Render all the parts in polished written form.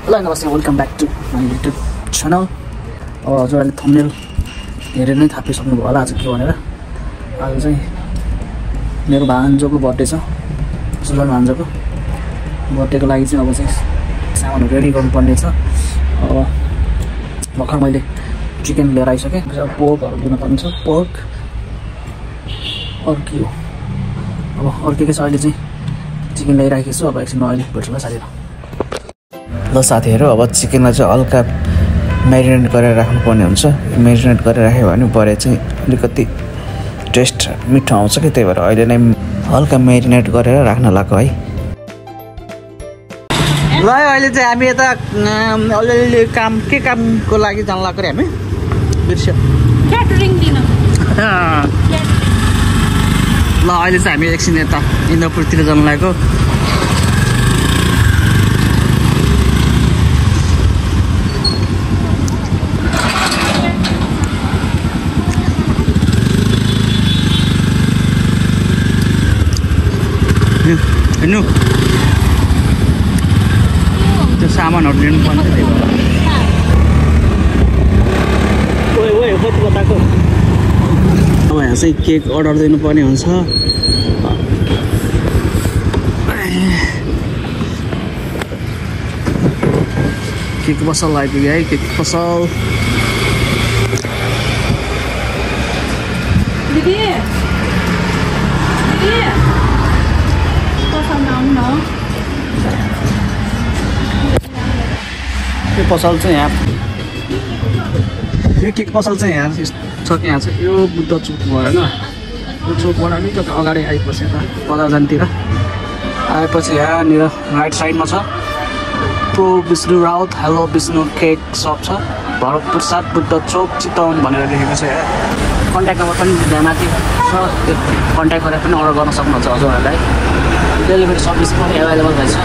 Hello, namaste, welcome back to my YouTube channel. हजुरहरूले thumbnail हेरेर नै थापिसक्नुभयो होला आज के भनेर। आज चाहिँ मेरो भान्जोको बर्थडे छ, सुजन भान्जोको बर्थडेको लागि चाहिँ अब चाहिँ सामानहरू रेडी गर्नुपर्ने छ। अब भर्खर मैले चिकन लिएर आइसकेँ, पोर्कहरू दिनुपर्ने छ। पोर्क अरू के हो, अब अरू के छ, अहिले चाहिँ चिकन ल्याइराखेको छु। अब एकछिन अहिले भेट्छु ल साथीहरू। ल साथीहरू, अब चिकनलाई चाहिँ हल्का म्यारिनेट गरेर राख्नुपर्ने हुन्छ। म्यारिनेट गरेर राख्यो भने भरे चाहिँ अलिकति टेस्ट मिठो आउँछ कि, त्यही भएर अहिले नै हल्का म्यारिनेट गरेर राख्न लाग्यो है। ल अहिले चाहिँ हामी यता अलिअलि कामको लागि जान लाग्यो अरे हामी। बिर्स्यो क्याटरिङ दिन। ल अहिले चाहिँ हामी एकछिन यता इन्द्रपुरतिर जान लागेको। हेर्नु त्यो सामानहरू लिनु पर्ने थियो, त्यही भएर। ओए कति बताएको। अब यहाँ चाहिँ केक अर्डर दिनुपर्ने हुन्छ। केक पसल आइपुग्यो है, केक पसल। यो पसल चाहिँ यहाँ, यो केक पसल चाहिँ यहाँ छ। यहाँ चाहिँ यो बुद्ध चोक भएन, यो चोकबाट अलिकति अगाडि आएपछि यता बजारजानतिर आएपछि यहाँनिर राइट साइडमा छ pro Vishnu Raut hello Vishnu cake shop छ। भरतपुर 7 बुद्ध चोक चितवन भनेर लेखेको छ। यहाँ कन्ट्याक्ट नम्बर पनि त्यहाँ माथि छ, त्यो कन्ट्याक्ट गरेर पनि अर्डर गर्न सक्नुहुन्छ हजुरहरूलाई। डेलिभरी सर्भिस पनि एभाइलेबल रहेछ।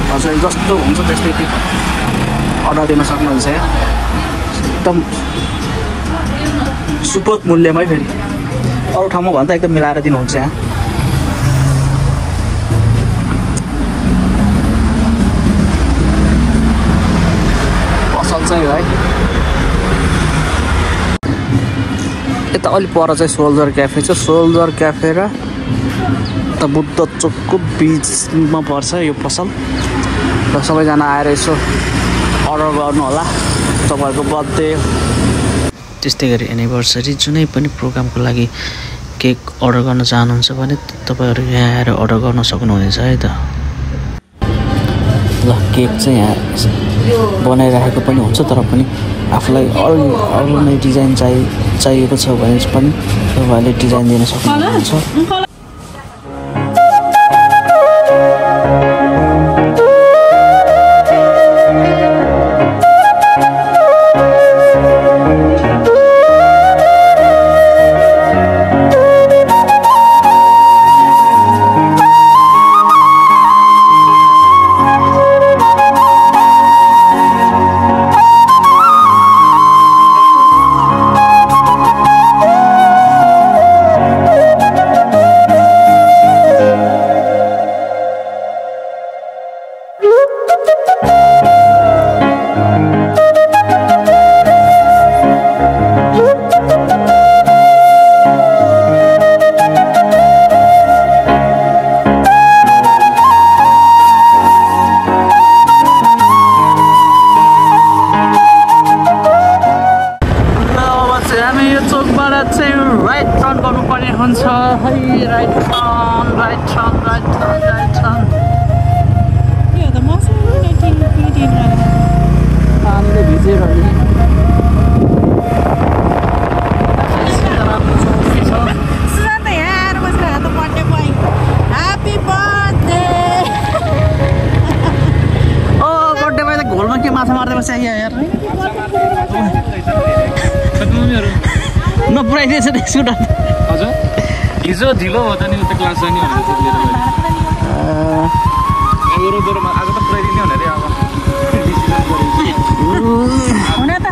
हजुर जस्तो हुन्छ त्यस्तै अर्डर दिन सक्नुहुन्छ। यहाँ एकदम सुपथ मूल्यमै, फेरि अरू ठाउँमा भन्दा एकदम मिलाएर दिनुहुन्छ यहाँ। पसल चाहिँ है यता अलिक पर चाहिँ सोल्जर क्याफे छ। सोल्जर क्याफे र बुद्ध चोकको बिचमा पर्छ यो पसल। र सबैजना आएर यसो अर्डर गर्नु होला तपाईँहरूको बर्थडे, त्यस्तै गरी एनिभर्सरी जुनै पनि प्रोग्रामको लागि केक अर्डर गर्न चाहनुहुन्छ भने तपाईँहरू यहाँ आएर अर्डर गर्न सक्नुहुनेछ है त। ल केक चाहिँ यहाँ बनाइराखेको पनि हुन्छ, तर पनि आफूलाई अरू नै डिजाइन चाहिएको छ भने पनि तपाईँहरूले डिजाइन दिन सक्नुहुन्छ। माछा मार्दै बस्छ यार। नपुऱ्याइदिएछ त स्कुटर। हजुर हिजो ढिलो भयो त नि उता क्लास जाने भनेर चाहिँ लिएर गएँ। आज त पुऱ्याइदिने भनेर अब डिसिजन गरेँ। हुन त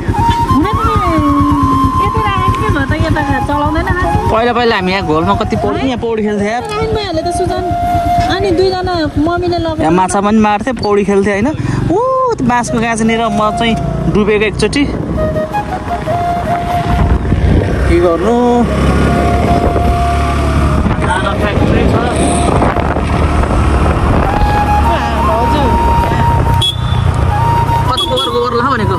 यति राखेको भयो त, यता चलाउँदैन। पहिला हामी यहाँ घोलमा कति पौडी यहाँ पौडी खेल्थ्यो यार भइहाल्यो त सुजन अनि दुईजना मम्मीले लगेर यहाँ माछा पनि मार्थे पौडी खेल्थे होइन ऊ बाँसको गाछनिर म चाहिँ डुबेको एकचोटि के गर्नु कति गोबर ला भनेको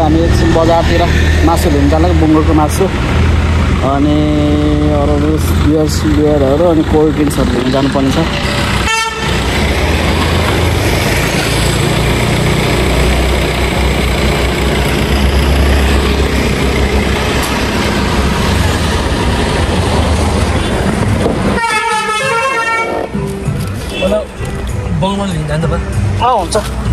हामी एकछिन बजारतिर मासु लिन जाँदा बुङ्गुरको मासु अनि अरू बियरहरू अनि कोल्ड ड्रिङ्क्सहरू लिन जानुपर्ने छ बङमा लिन जान्छ बा हुन्छ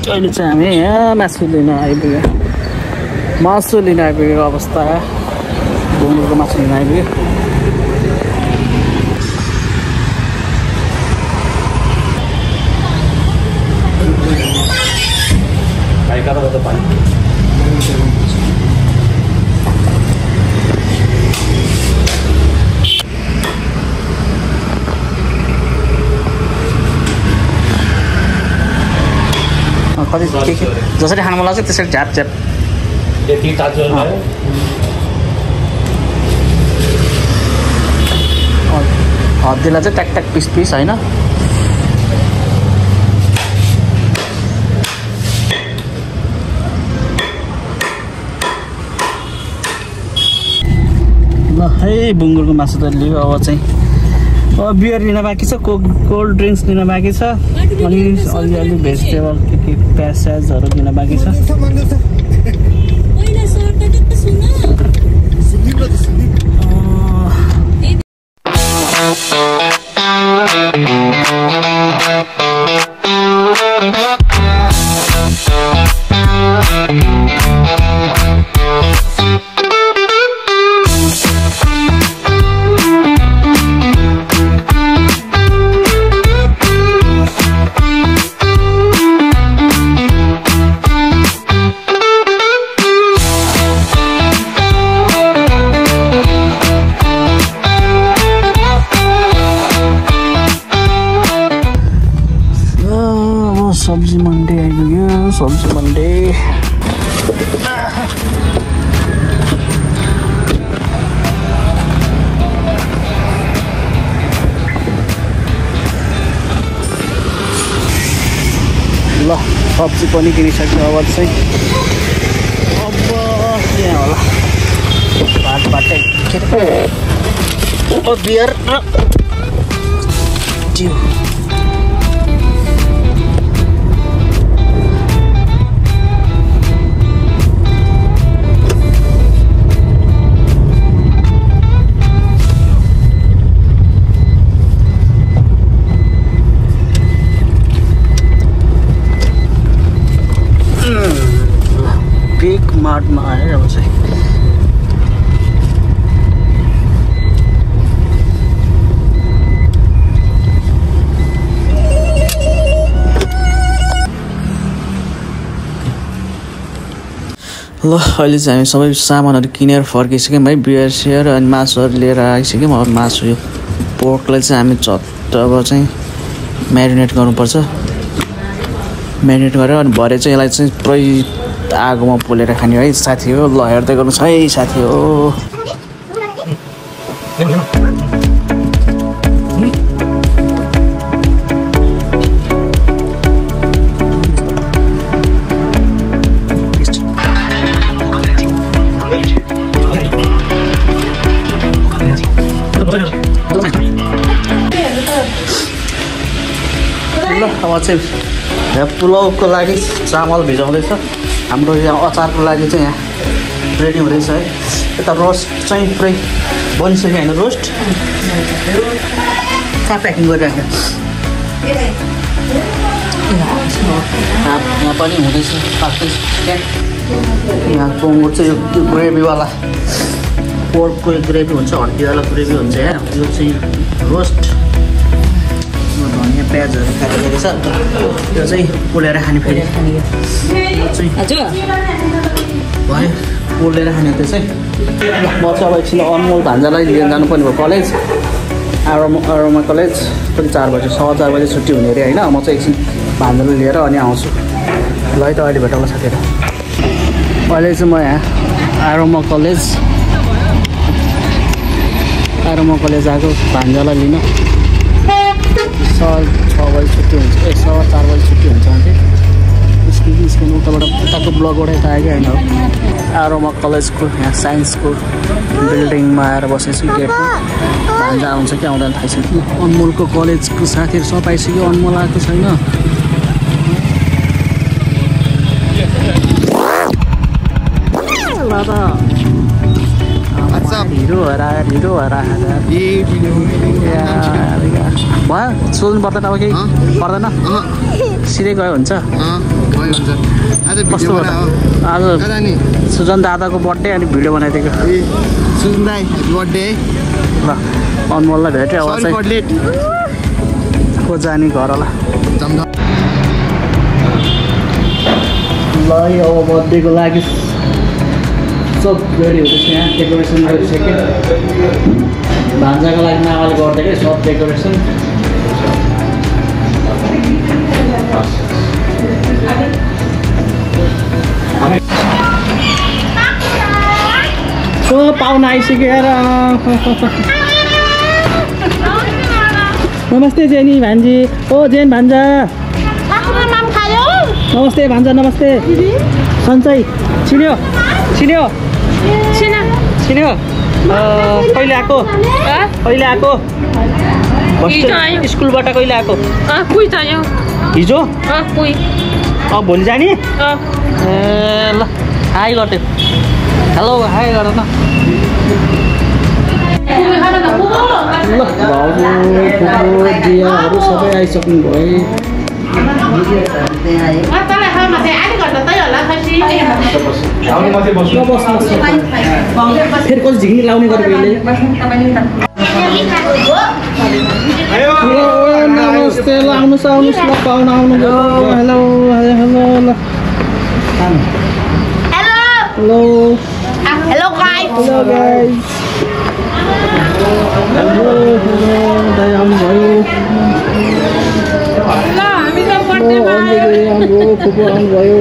अहिले चाहिँ हामी यहाँ मासु लिन आइपुगेको अवस्था बुङ्गुरको मासु लिन आइपुग्यो कति जसरी खानु मन लाग्छ त्यसरी झ्याप झ्याप हड्डीलाई चाहिँ ट्याक ट्याक पिस होइन ल है बुङ्गुरको मासु त लियो अब चाहिँ बियर लिन बाँकी छ कोल्ड ड्रिङ्क्स लिन बाँकी छ अनि अलि भेजिटेबल के प्याजहरू लिन बाँकी छ सब्जी मन्डी आइपुग्यो सब्जी मन्डी ल सब्जी पनि किनिसक्यो अब चाहिँ यहाँ होला भातै के बियर र जिउ बिग मार्टमा आएर अब चाहिँ ल अहिले चाहिँ हामी सबै सामानहरू किनेर फर्किसक्यौँ है। बियर सियर अनि मासुहरू लिएर आइसक्यौँ। अब मासु यो पोर्कलाई चाहिँ हामी झट्ट अब चाहिँ म्यारिनेट गर्नुपर्छ। म्यारिनेट गरेर अनि भरे चाहिँ यसलाई चाहिँ पुरै आगोमा पोलेर खाने है साथी हो। ल हेर्दै गर्नुहोस् है साथी हो। ल अब चाहिँ यहाँ पुलाउको लागि चामल भिजाउँदैछ। हाम्रो यहाँ अचारको लागि चाहिँ यहाँ रेडी हुँदैछ है। यता रोस्ट चाहिँ पुरै बनिसक्यो होइन रोस्ट। कहाँ प्याकिङ गरिराख्यो यहाँ पनि हुँदैछ पाक्दैछ। यहाँ पोङ्गो चाहिँ यो ग्रेभीवाला पोर्कको ग्रेभी हुन्छ, हड्डीवाला ग्रेभी हुन्छ। यहाँ यो चाहिँ रोस्ट धनियाँ प्याजहरू काटेको छ। त्यो चाहिँ पोलेर खाने फेरि भयो पोलेर खाने त्यो चाहिँ। म चाहिँ अब एकछिन अनमोल भान्जालाई लिएर जानुपर्ने भयो कलेज। आरोमा कलेज पनि 4 बजे 4:15 बजे छुट्टी हुने अरे होइन। म चाहिँ एकछिन भान्जालाई लिएर अनि आउँछु। ल है त अहिले भेटौँला साथीहरू। अहिले चाहिँ म यहाँ आरोमा कलेज आएको भान्जालाई लिन। 6:30 बजी छुट्टी हुन्छ 4:15 बजी छुट्टी हुन्छ भने निस्किनु उताबाट उताको ब्लगबाट यता आयो कि होइन हो। आरोमा कलेजको यहाँ साइन्सको बिल्डिङमा आएर बसेछु गेटमा। भान्जा आउँछ कि आउँदैन थाहा छैन। अनमोलको कलेजको साथीहरू सब आइसक्यो। अनमोल आएको छैन। हिरो भयो सोध्नु पर्दैन अब केही पर्दैन। सिधै गयो हुन्छ। कस्तो आज सुजन दादाको बर्थडे अनि भिडियो बनाइदिएको। सुजन दाई बर्थडे ल अनमोललाई भेट्यो। अब चाहिँ को जाने घर होला। ल अब बर्थडेको लागि सब रेडी हुँदैछ। यहाँ डेकोरेसन गरिसक्यो। भान्जाको लागि आमाले गरिदिएको सब डेकोरेसन। पाहुना आइसक्यो यार। नमस्ते जेनी भान्जी। ओ जेन भान्जा नमस्ते। भान्जा नमस्ते। सन्चै चिन्यो कहिले आएको स्कुलबाट कहिले आएको? हिजो। अब भोलि जाने? ए ल हाई गर्थ्यो। हेलो हाई गर न। ल भाउजू दियाहरू सबै आइसक्नु भयो। फेरि कसै झिक्नी लाउने गरेको नमस्ते। ल आउनुहोस् ल पाहुना आउनुभयो। हेलो हेलो ल हेलो हेलो गाइस। दाइ आउनुभयो। फुपू आउनुभयो।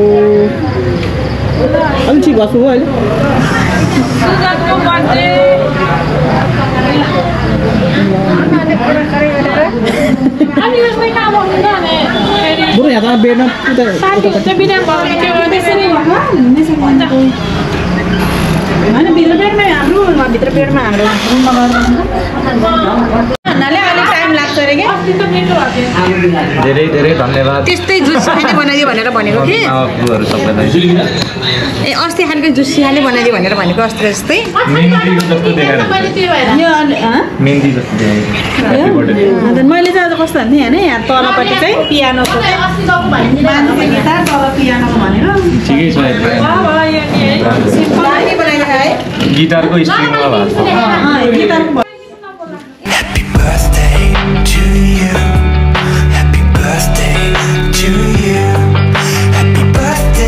अलिक ठिक भएको भयो अहिले। बरु यहाँ त बेडमा भित्र बेडमा हाम्रो टाइम लाग्छ अरे क्या। धेरै धेरै धन्यवाद। त्यस्तै जुस खाने बनाइदियो भनेर भनेको कि। ए अस्ति खालको जुस खाने बनाइदियो भनेर भनेको अस्ति जस्तै। मैले चाहिँ आज कस्तो भन्थेँ होइन यहाँ तलपट्टि चाहिँ पियानोको गिटार तल पियानोको भनेर ठिकै छ। गिटारको स्ट्रिङमा भएको गिटारको Happy birthday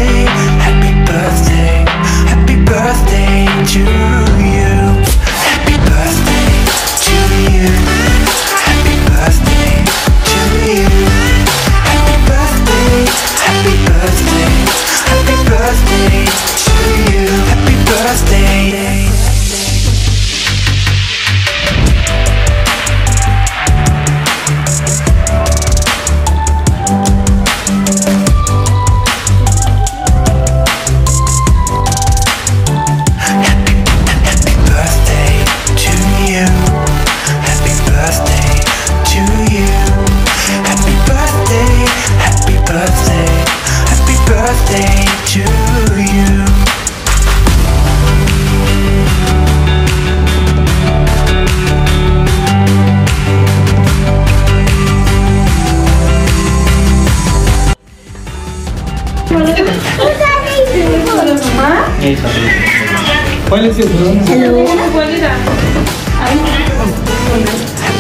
यही छ पहिले चाहिँ हेलो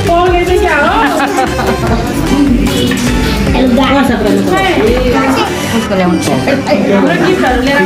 पौले चाहिँ क्या हो हाम्रो गिफ्टहरू लिएर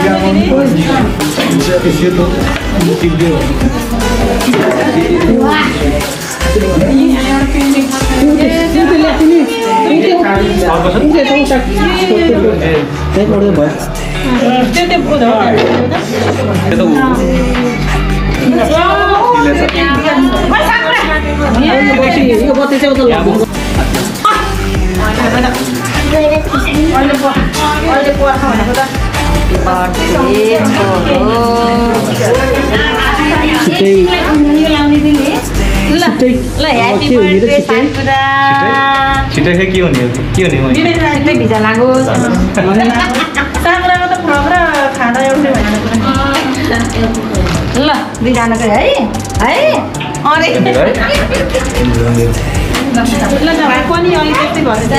छिटै के हुने भिजा लागोस् साँग्रामा त फ्रक र खाना एउटै भएन ल दुईजनाको है अरे ल तपाईँ पनि अलिक त्यस्तै भएछ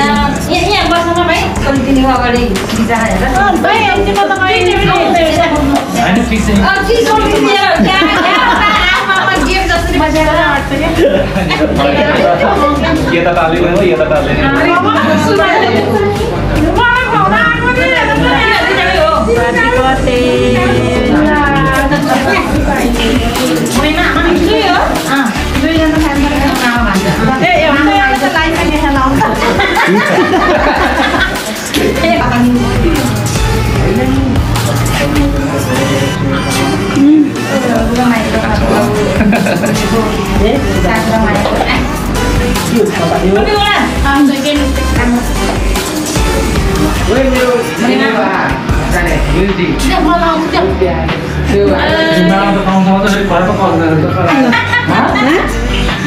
यहाँ बस्नु भाइ कन्टिन्यू अगाडि भिजा हेर भाइ अहिले म त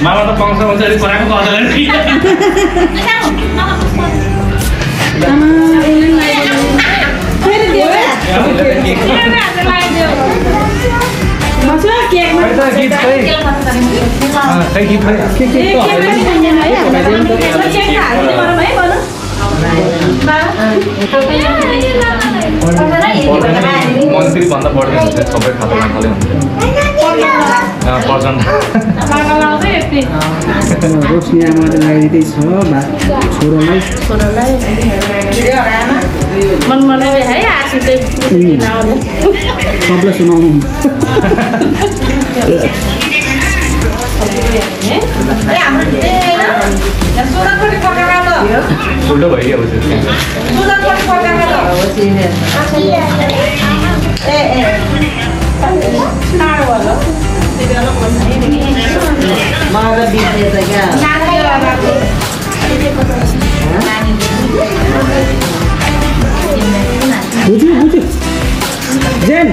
मामा त पाउँछ भन्छ अलि कराएको गर्दैन मन्त्री भन्दा बढ्दै हुन्छ सबै खातामा खाले हुन्छ पर्छन् रोशनी आमाले लगाइदिँदै छ छोरालाई मनमनै है आशी चाहिँ सबलाई सुनाउनु उल्टो भइदियो बुझ्यो जेन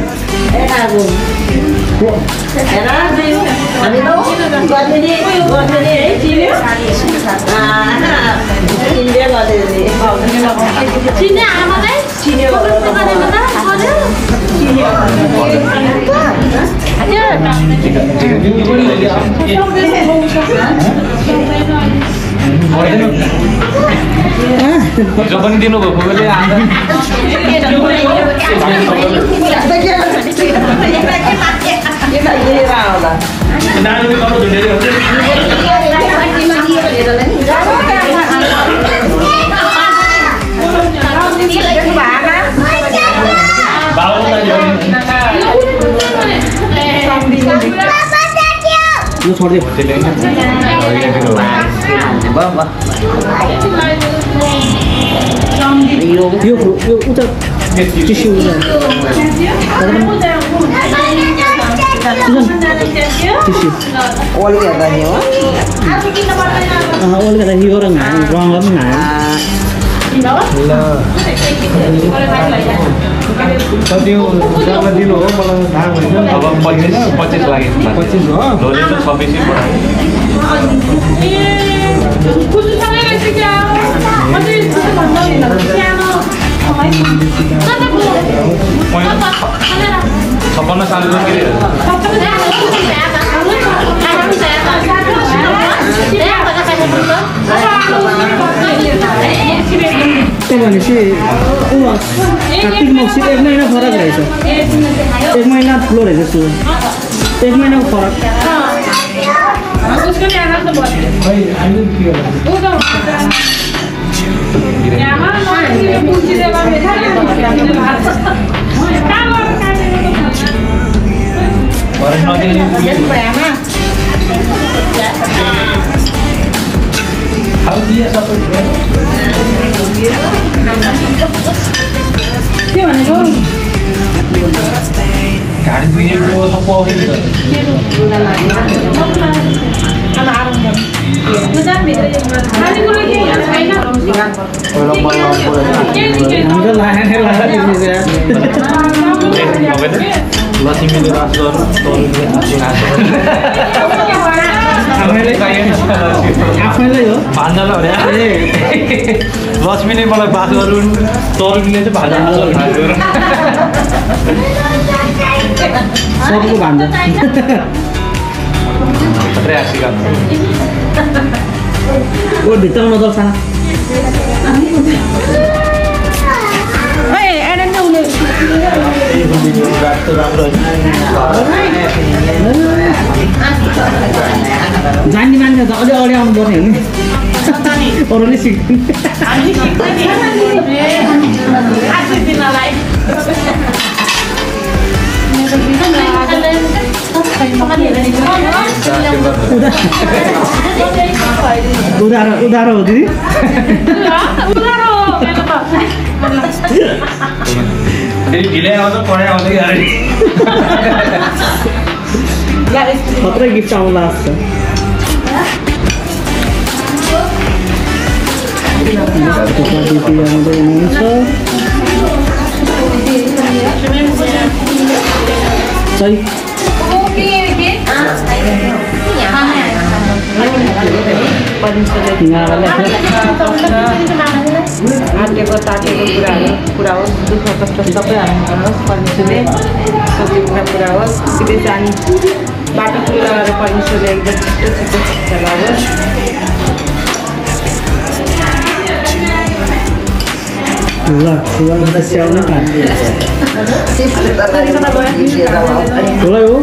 जो पनि दिनुभयो कोले दिनु हो मलाई थाहा भएन अब 25 लाग्यो 25 हो लोले त 26 56 सालको के भनेपछि कार्तिक मक्सिर 1 महिना फरक रहेछ 1 महिना ठुलो रहेछ सु 1 महिनाको फरक उसको नि आराम त बस्यो यहाँ नआइले पुछिले बाबे के भनेको गाडी दुईको सबै आउँछ लक्ष्मीले रास आफैलाई हो भान्जालाई भने लक्ष्मीले मलाई बास गरून् तरुणले चाहिँ भान्जालाई सबको भान्जा ओ भित्र नजर साना जान्ने मान्छे त अझै अगाडि आउनु पर्ने हो नि अरूले सिक्दैन उधारो हो दिदी ढिलै आउँछ पढाइ आउँदै खत्रै गिफ्ट आउनु लाग्छ हुनुहुन्छ आँटेको तातेको कुराहरू पुरा होस् दुःख कष्ट सबै हाल्नुहोस् परमेश्वरले सबै पुरा होस् सिधै जाने बाटो कुराहरू परमेश्वरले एकदम छिटो चलाओस् ठुलै हो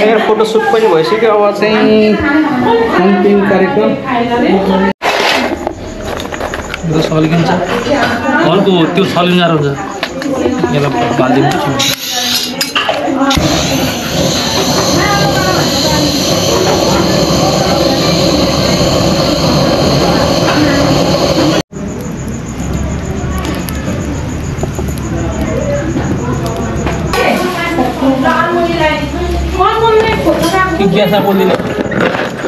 मेरो फोटोसुट पनि भइसक्यो अब चाहिँ अन्तिम कार्यक्रम सलिन्छ अर्को त्यो सलिन्छ हुन्छ यसलाई बालिदिनु क्या बोल्दिने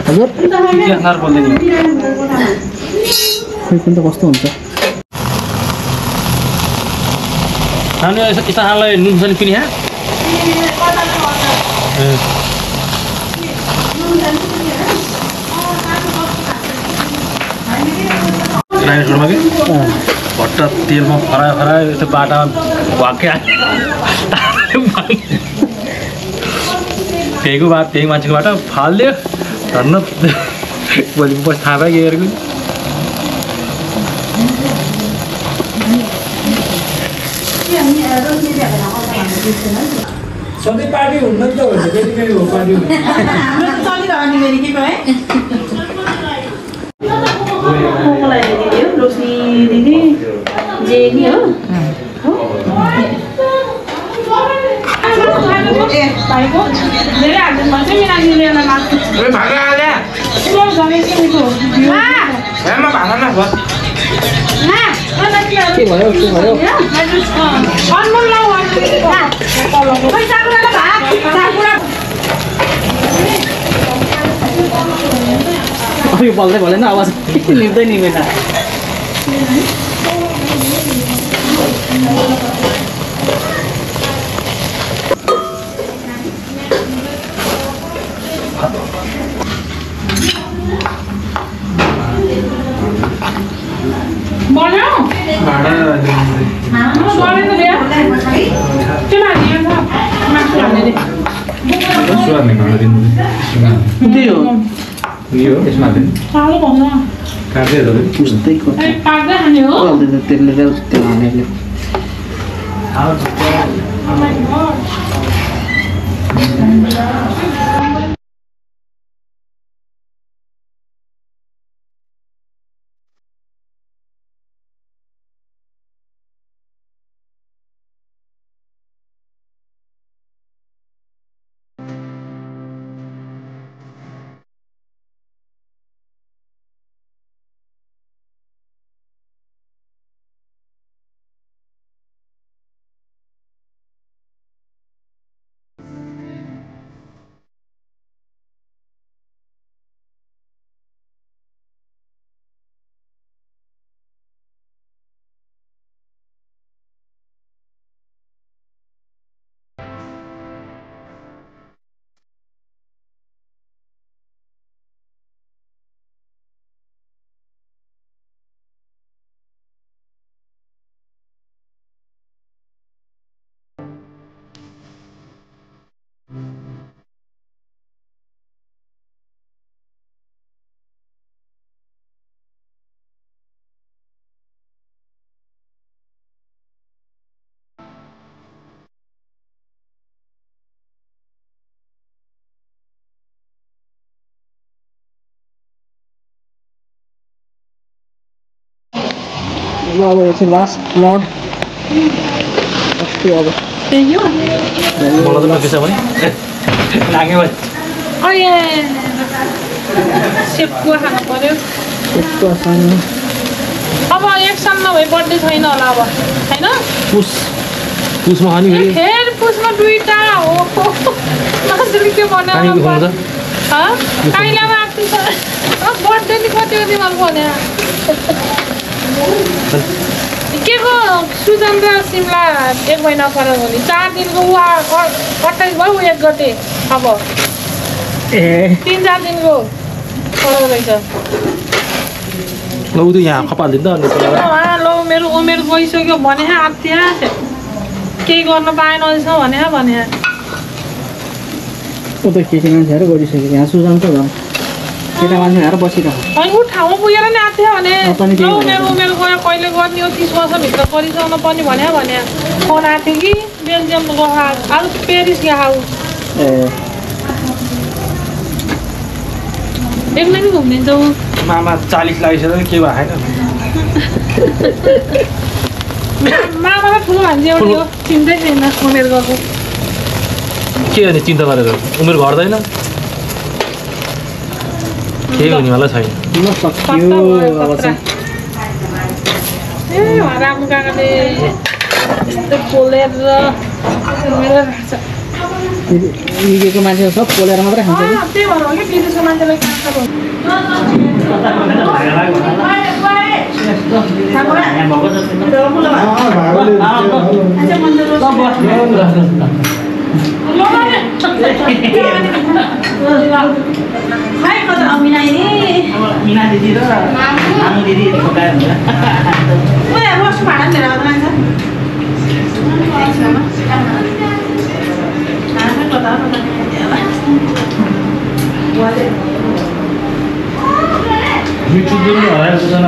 हजुर क्या बोल्दिने खै कुन त कस्तो हुन्छ हामी यस्तालाई नुन पनि पिने भट्ट तेलमा फराए यस्तो बाटामा भक्कै त्यहीको बात त्यही मान्छेकोबाट फालिदियो धन्न भोलि पछि थाहा भयो हेरेको सधैँ पार्टी हुन्न नि त भने कहिले हो पार्टी रोशनी दिदी जेनी हो धेरै हाल्नु पर्छ मिना मिलेर लाग्छ के भयो अघि बोल्दै बोलेन आवाज निप्दैन त्यही हो पुस्तै त्यसले त्यो हानेले अब यो चाहिँ लास्ट प्लट कस्तो अब त्यही हो मलाई त नकिस भने लाग्यो सेपको खानु पर्यो यस्तो सानो अब एक साल नभए बर्थडे छैन होला अब होइन पुसमा खाने फेरि फेरि पुसमा दुईटा हो नसरी के बनाउनु कहिले आफ्नो बर्थडे नि कति कति मन भने के को सुजन र सिमला 1 महिना फरक हो नि 4 दिनको 28 भयो 1 गते अब 3-4 दिनको फरक रहेछ लौ त यहाँ खपाल्दिन त ल मेरो उमेर गइसक्यो भने आत्या केही गर्न पाएन रहेछ भने ऊ त केटी मान्छेहरू गरिसक्यो यहाँ सुजन त झन् केटा मान्छेहरू बसिरहेको अनि ऊ ठाउँमा पुगेर नि आएको थियो भने मेरो उमेर गयो कहिले गर्ने हो 30 वर्षभित्र गरिसक्नु पर्ने भने फोन आएको थियो कि बेल्जियम गएको आज पेरिस गएको एक्लै नि घुम्दिन्छ ऊ मामा 40 लागिसक्यो के भएन मामा त ठुलो मान्छे एउटै हो चिन्दै छैन उमेर गएको के अनि चिन्ता गरेर उमेर घट्दैन केही हुनेवाला छैन ल सक्यो अब चाहिँ राम्रो काकाले यस्तो पोलेर निकेको मान्छे सब पोलेर मात्रै खान्छ कि त्यही भएर हो कि विदेशको मान्छेलाई काँक्रा मिना दिदी र नानु दिदी छोटा हुन्छ मिठो दुध हराएको छ न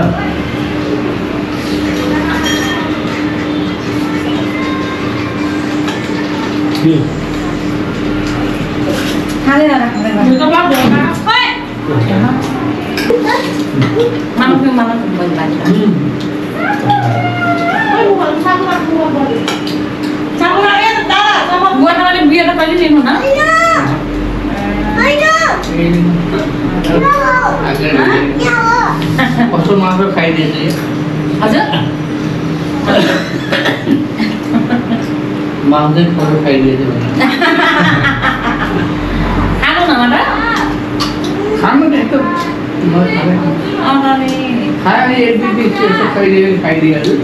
बियर कहिले लिनु न कस्तो मात्र खाइदिएछ हजुर मान्छे फोटो खाइदिएछ खानु न खानु नि त खाने एक दिन खाइदिइहाल्छु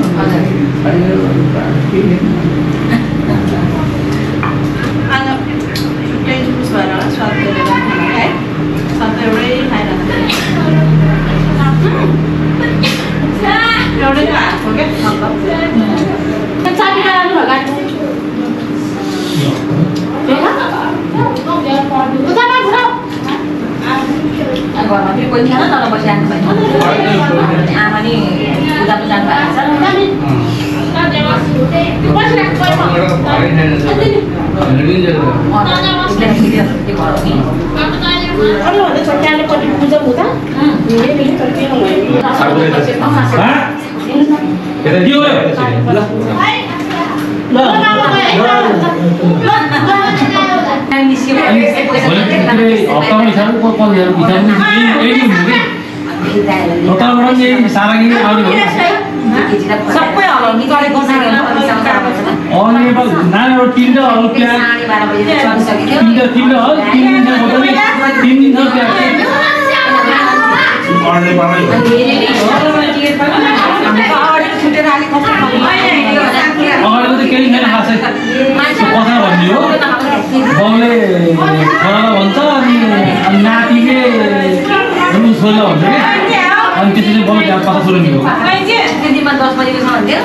घरमा फेरि कोही थिएन तर बसिरहेको छैन आमा नि पूजा पूजा सबै हलाउने गरेको नातिले छोरा भन्छ कि अनि त्यसरी बल पता सुरु नि हो दिनमा 10 बजेसम्म हुन्थ्यो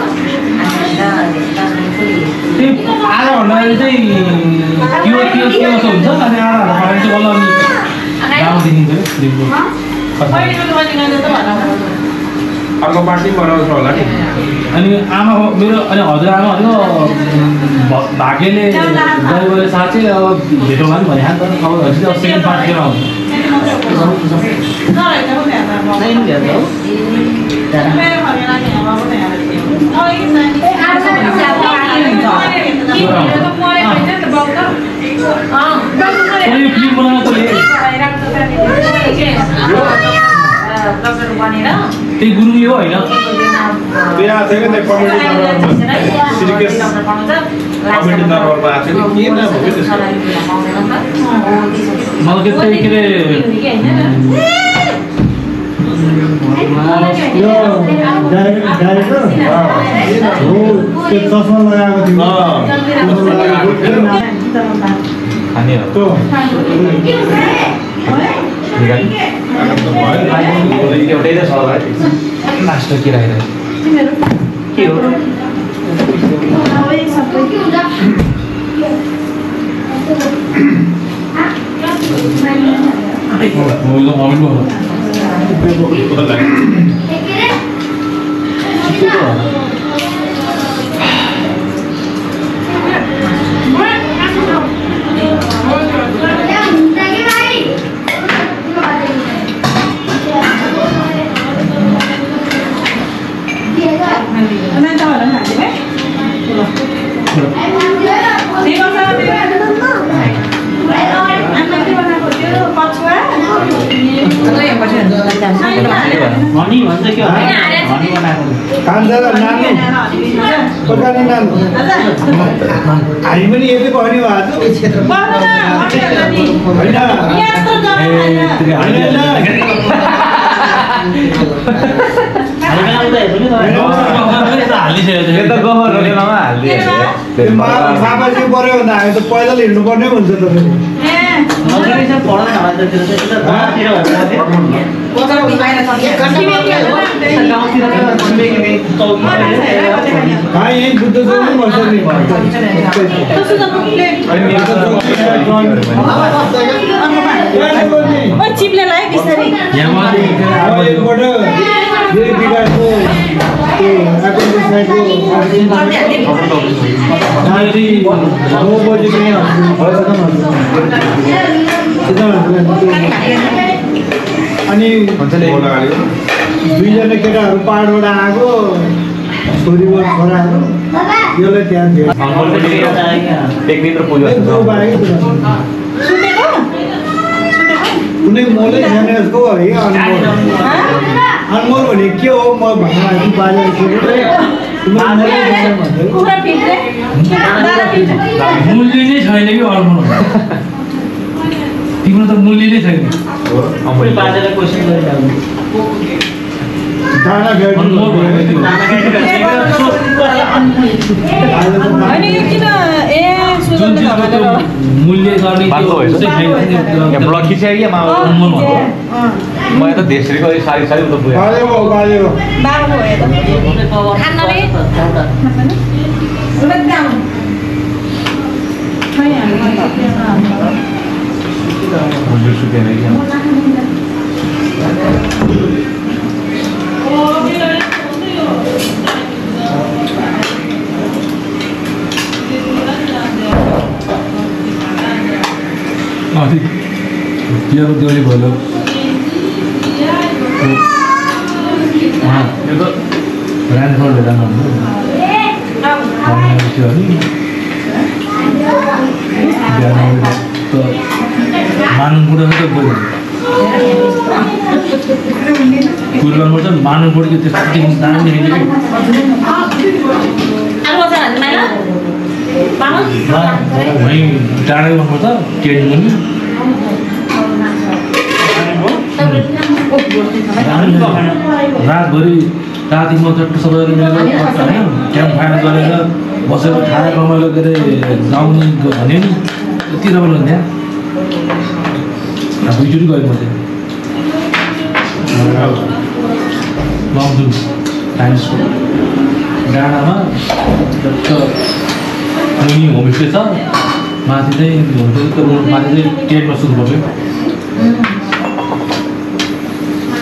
त्यो आधा घन्टा चाहिँ के हुन्छ अनि आधा घन्टा चाहिँ बल्ल अनि गाउँ देखिन्छ अर्को पार्टी बनाउँछ होला नि अनि आमा मेरो अनि हजुरआमा भनेको भाग्यले ड्राइभरले साँच्चै अब भेटौँ भने भनिहाल्छ नि अब सेकेन्ड पार्टीमा आउँछ फिल्म बनाउनको त्यही गुरुङ हो होइन त्यहाँ थियो नि कमेडी नगरमा सिरियस कमेडी नगरमा आएको थियो के नाम हो त्यसको मलाई त्यही के डाइरेक्टर चस्मा लगाएको थियो एउटै त छ लास्ट के राखेको के हो हनी भन्छ के हो हनी बनाएको कान्छा नानी पकाउने नानी हामी पनि यति पढ्ने भएको सापासी पऱ्यो भने हामी त पैदल हिँड्नु पर्ने हुन्छ त यही बुद्ध चिप्लेलाई बिस्तारै अनि दुईजना केटाहरू पाहाडबाट आएको छोरीको छोराहरू यसलाई त्यहाँ थियो कुनै मोलै छैन यसको है अनमोल भने के हो म भन्नु बाजेर मूल्य नै छैन कि अनमोल तिम्रो त मूल्य नै छैन अमूल्य बाजेले क्वेसन गरिरहेको डाँडा अनमोल भएको थियो होइन यो किन ए सुजनले भनेर मूल्य गर्ने बाक्लो भएछ यहाँ ब्लक खिचाइयो मा अनमोल भन्नु म त देशरीको सारी सारी उता पुगे बालेको बाबु हो त खान्न रे हजुर सुके नै अनि पियाको देउली भयो यो त रान्डफोल्ड जानु थियो नि बिहान त मानुपुर त गयो पूर्वमा चाहिँ मानुपुर त्यस्तो दामी आलु बजार हाल्नु माइला वहीँ टाढै भन्नु त टेन मुनि रातभरि राति म चट्टो सबैले मिलेर होइन क्याम्प फायर गरेर बसेर खाना रमाइलो गरेर गाउने भन्यो नि यति रमाइलो हुन्थ्यो दुईचोटि गएँ म चाहिँ लङजुङ टाइम्सको डाँडामा मुनि होमस्टे छ माथि चाहिँ माथि चाहिँ टेन्टमा सुत्नु पर्यो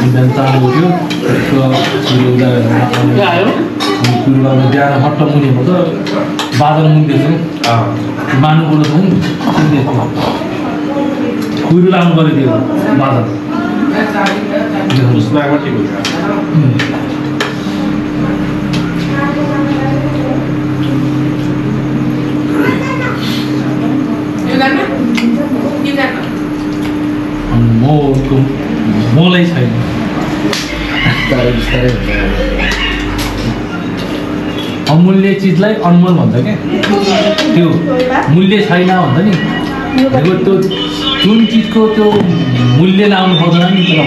बिहान चाँडो उठ्यो कुरो बिहान हट्ट मुनि त बादल मुनिदिएछ नि मानु कुरो छ नि कुरो लाउनु पऱ्यो त्यो बादल मलाई छैन अमूल्य चिजलाई अनमोल भन्छ क्या त्यो मूल्य छैन भन्छ नि त्यो जुन चिजको त्यो मूल्य लाउनु पाउँदैन नि त्यो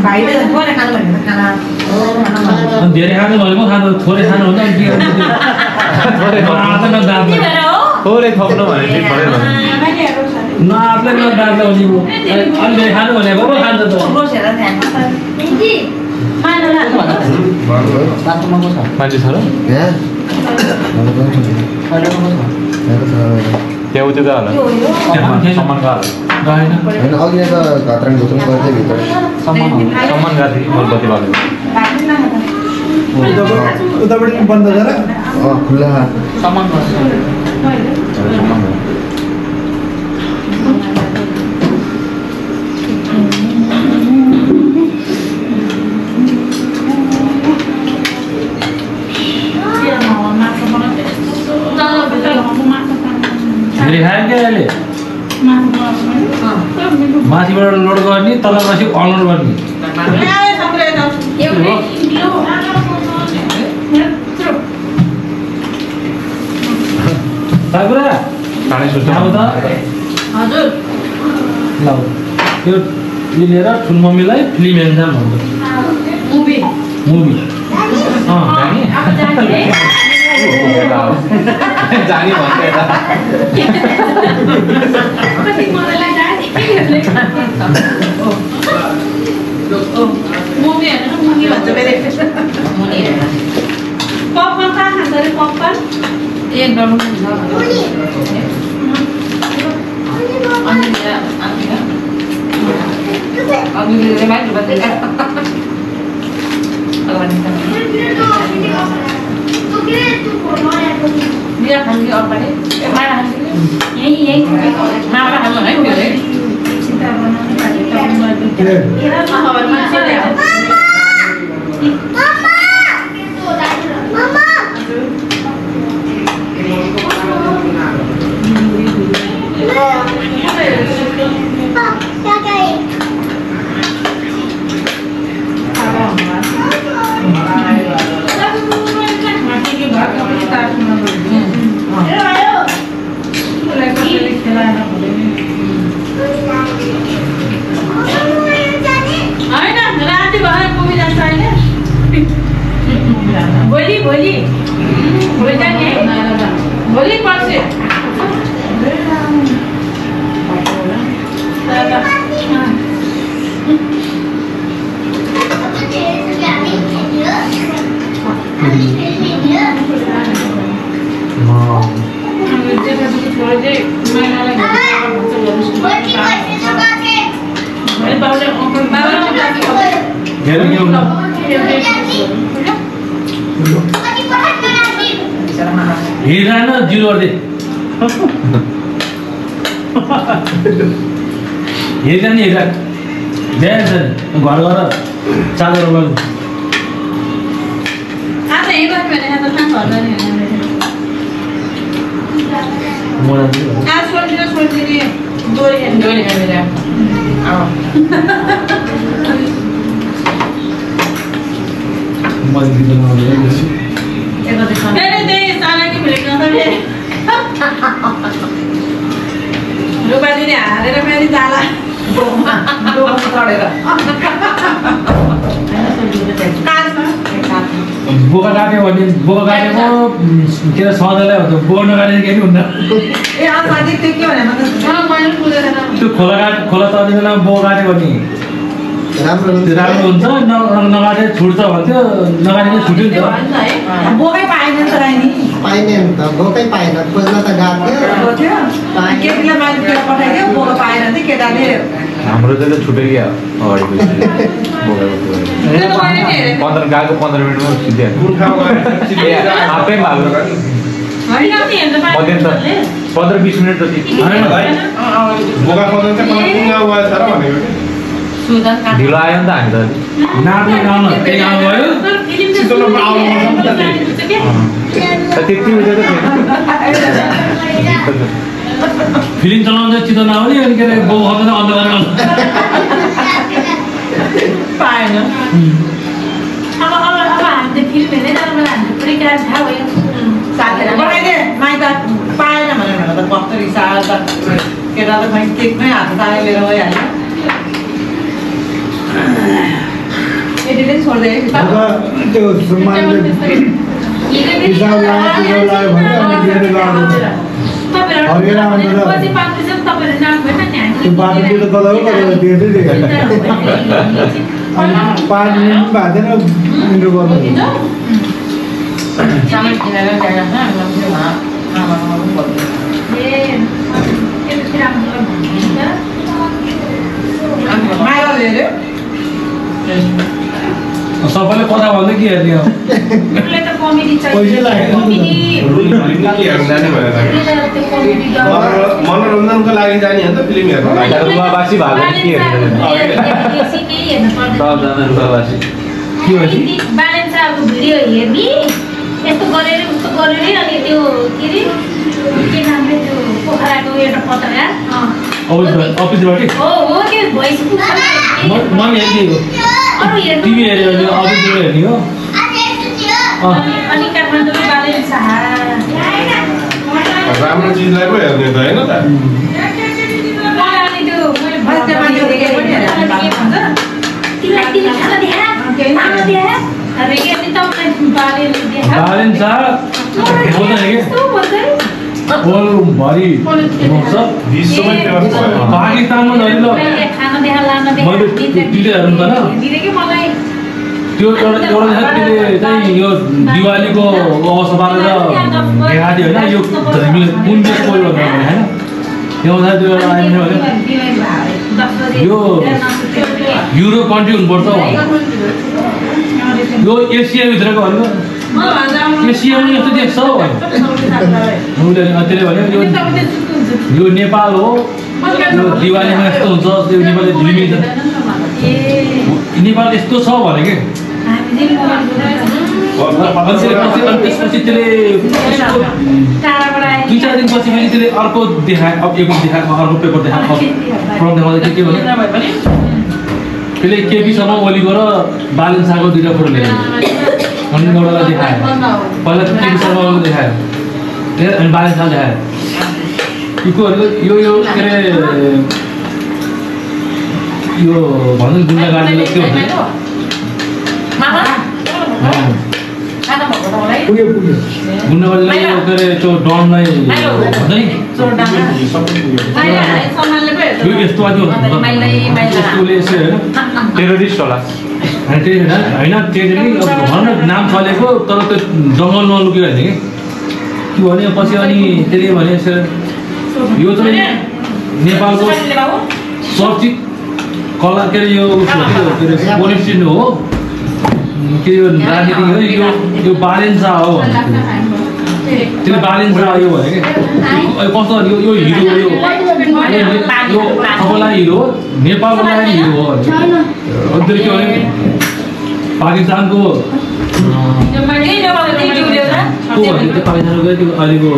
भाइले थोरै खानु भनेको खाना धेरै खानु भनेको खानु थोरै खानु हुन्छ नि थोरै थप्नु भने नआफूलाई नदार्दा भने अलि धेरै खानु भनेको पो खान्छ त मान्छे छ र त्यहाँ उति त होला सम्मानका गएन होइन अघि त घात्राङ घुत्राङ गर्थ्यो भित्र सम्मान गएको थियो मलबत्ती भएको उतापट्टि बन्द गर खुल्ला सम्मान धेरै खायो क्या अहिले माथिबाट लोड गर्ने तल पछि अनलोड गर्ने कुरा खाने सुन्छ अब त हजुर ल त्यो लिएर ठुल मम्मीलाई फिल्म हेर्न भन्छ मुभी मुभी जाने भन्छ यता मुभी हेर्नु मुभी भन्छ फेरि मुभी हेर्नु पपकर्न कहाँ खान्छ अरे पपकर्न एक डल्लो हुन्छ अनि अघिले माइक्रो बत्ती बिहा खानु कि अगाडि माडा खानु यही माडा खानु है हेरा न जिरो गर्दै हेर्दा नि हेर्दा बिहान छ घर गएर चादर लगाउनु रुपालीले हालेर फेरि जाला बोका काट्यो भने बोका काटेको के अरे सधैँलाई हो बोका नकाटेको केही हुन्न त्यो खोला तर्ने बेलामा बोका काट्यो भने राम्रो हुन्छ नकाटे छुट्छ भन्थ्यो नकाटेको छुट्यो नि त बोकै पाएन त नि पाइने नि त बोकै पाएन खोज्न त गएको थियो केटीलाई मान्छे पठाइदियो बोका पाएन नि केटाले हाम्रो त छुट्यो क्या अगाडि 15 मिनटमा सिधै आफै भाग्यो 15-20 मिनट जति बोका खोज्न चाहिँ ढिलो आयो नि त हामी त नाच्ने गाउन त्यही गाउँ गयो त्यति उयो त फिल्म चलाउँदा चितो नआउने अनि के अरे बाउ खप्दा अन्धकार पाएन अब हामीले फिल्म हेर्दै तर मलाई हाम्रो पुरै कुरा थाहा भयो साथीहरू बनाइदे माइत पाएन भनेर त कस्तो रिसायो त केटा त खै केकमै हात तानेर लिएर गइहाल्यो यतिले छोड्दै त्यो सम्मानले हिसाब लाग्यो भने अनि लिएर गएको त्यो बाटोतिर कता हो दिँदै दिएको 5 मिनट भएको थिएन इन्ट्रो गर्नु सबैले कथा भन्दै के हेर्ने हो मनोरञ्जनको लागि जाने हो त फिल्म हेर्नु रुवाबासी भएको के बालेन्साको भिडियो हेर्ने यस्तो गरेर उस्तो गरेर अनि त्यो के अरे के नामले त्यो पोखराको एउटा पत्रकार अफिसबाट हो त्यो भोइस मन हेर्ने हो टिभी हेऱ्यो भने अफिसबाट हेर्ने हो अनि काठमाडौँको बालेन्सा राम्रो चिजलाई पो हेर्ने त होइन त बालेन्सा भरि पाकिस्तानमा झरिलो मैले टिभी हेर्नु त त्यो एउटा त्यसले चाहिँ यो दिवालीको अवसर पारेर देखाएको थियो होइन यो कुन देश कोही भन्दा होइन त्यो त्यो एउटा आइने भने यो युरोप कन्ट्री हुनुपर्छ यो एसियाभित्रको भनेको एसियामा यस्तो देश छ उसले त्यसले भन्यो यो नेपाल हो यो दिवालीमा यस्तो हुन्छ यो नेपालले झिलिमिल्छ नेपाल यस्तो छ भने के त्यसपछि त्यसले 2-4 दिनपछि फेरि त्यसले अर्को देखायो अब एक देखाएको अर्को पेपर देखाएको प्रब्लम देखाउँदा के भन्यो त्यसले केपी शर्मा ओलीको र बालेन्साको 2टा फोटो ल्यायो अनि एउटालाई देखायो पहिला केपी शर्मा ओलीको देखायो अनि बालेन्सा देखायो यो के अरे यो भन्नु गुन्डागार्डीले के भन्छ गुन्डागार्डीलाई के अरे त्यो डनलाई भन्छ नि यस्तो आज टेरोरिस्ट होला होइन ट्रेजेडी भन नाम चलेको तर त्यो जङ्गलमा लुकेर होइन कि भने पछि अनि त्यसले भने यो चाहिँ नेपालको चर्चित कला के अरे यो पोलिटिसियन हो के यो राजनीति हो यो बालेन शाह हो त्यसले बालेन शाह यो भने कि कस्तो यो हिरो हो यो सबैलाई हिरो हो नेपालको लागि हिरो हो अन्त के भने पाकिस्तानको पाकिस्तानको अहिलेको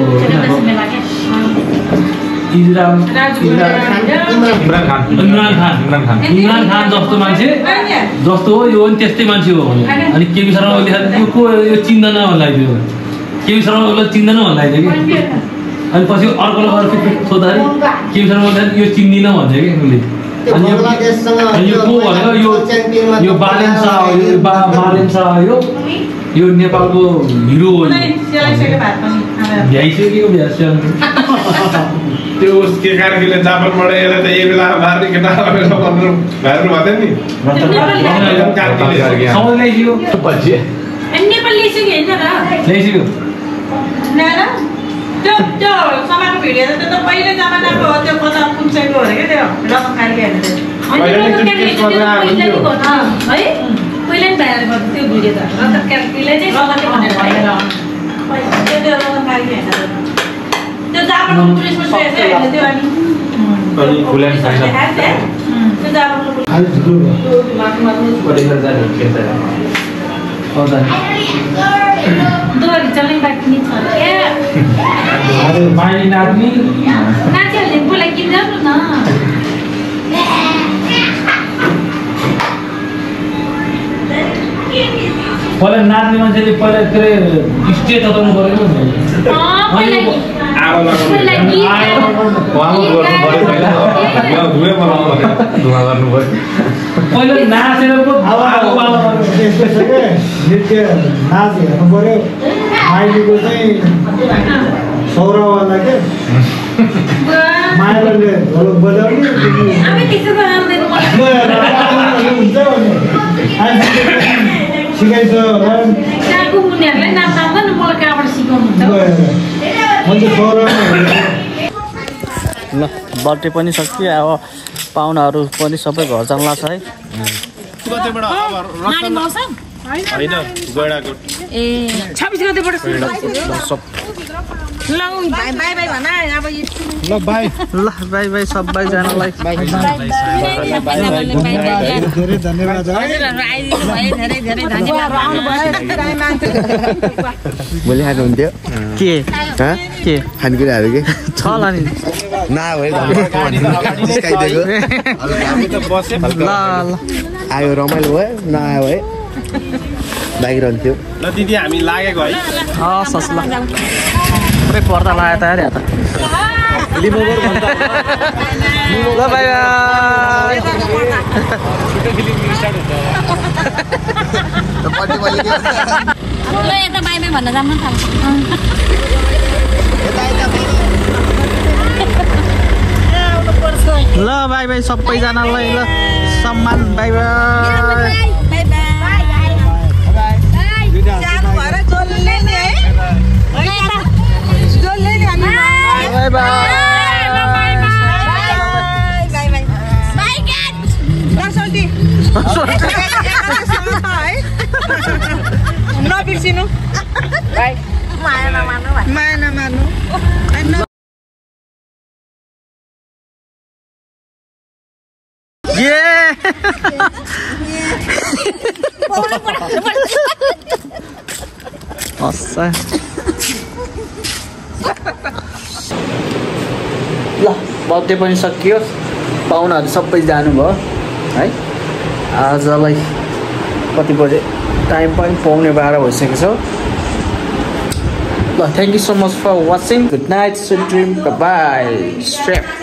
इमरान खान जस्तो मान्छे जस्तो हो यो पनि त्यस्तै मान्छे हो अनि केपी शर्मा ओली यो को यो चिन्दैन भन्दाखेरि केपी शर्मा ओलीलाई चिन्दैन भन्दाखेरि कि अनि पछि अर्कोले गएर सोद्धाखेरि केपी शर्मा ओली यो चिन्दिनँ भन्छ कि उसले अनि यो को भनेको यो बालेन शाह हो यो बालेन शाह हो यो नेपालको हिरो हो भ्याइसक्यो त्यो उसके कार्कीले जापानबाट यसलाई त यही बेला मार्ने केटा भनेर भन्नु भाइरल भएको थियो नि सबैले ल्याइसक्यो नेपाल ल्याइसक्यो होइन र ल्याइसक्यो त्यो समाजको भिडियो त त्यो पहिलो जमानाको हो त्यो कता पुग्छको हो के त्यो रतन कार्की होइन है पहिला नि भाइरल गर्छ त्यो भिडियो त रतन कार्कीले चाहिँ रतन भनेर त्यो रतन कार्की होइन त्यो जापानको पुलिसमा सुएछ होइन त्यो अनि फुल्यान छैन त्यो जापानको दोरी चल्ने बाँकी नि छ माइली नाच्ने नाचेहरूले बोला किन्नु न पहिला नाच्ने मान्छेले पहिला के स्टेज तताउनु पऱ्यो पहिला नाचेर नृत्य नाच हेर्नु पर्यो माइलीको चाहिँ सौरावाला के माइलीले ढोलक बजाउने सिकाइछ ल बर्थडे पनि सकियो अब पाहुनाहरू पनि सबै घर जान्ला छ है होइन गैडाको ए 26 गतेबाट ल बाइ बाइ बाइ भन अब ल बाइ सबैजनालाई धेरै धन्यवाद धेरै धन्यवाद भोलि खानु हुन्थ्यो के खानेकुराहरू के छला नि ल आयो रमाइलो भयो नआयो है लागिरहन्थ्यो ल दिदी हामी लागेको है हस् ल पुरै पर्दा लगायो त अरे ल बाइ यता बाइ बाइ भन्न जान्न थाल्छ ल बाइ बाइ सबैजनालाई ल सम्मान बाइ बाइ नबिर्सिनु माया नमार्नु ल बर्थडे पनि सकियो पाहुनाहरू सबै जानुभयो है आजलाई कति बजे टाइम पनि 12:15 भइसकेको छ ल thank you so much for watching good night sweet dream bye strap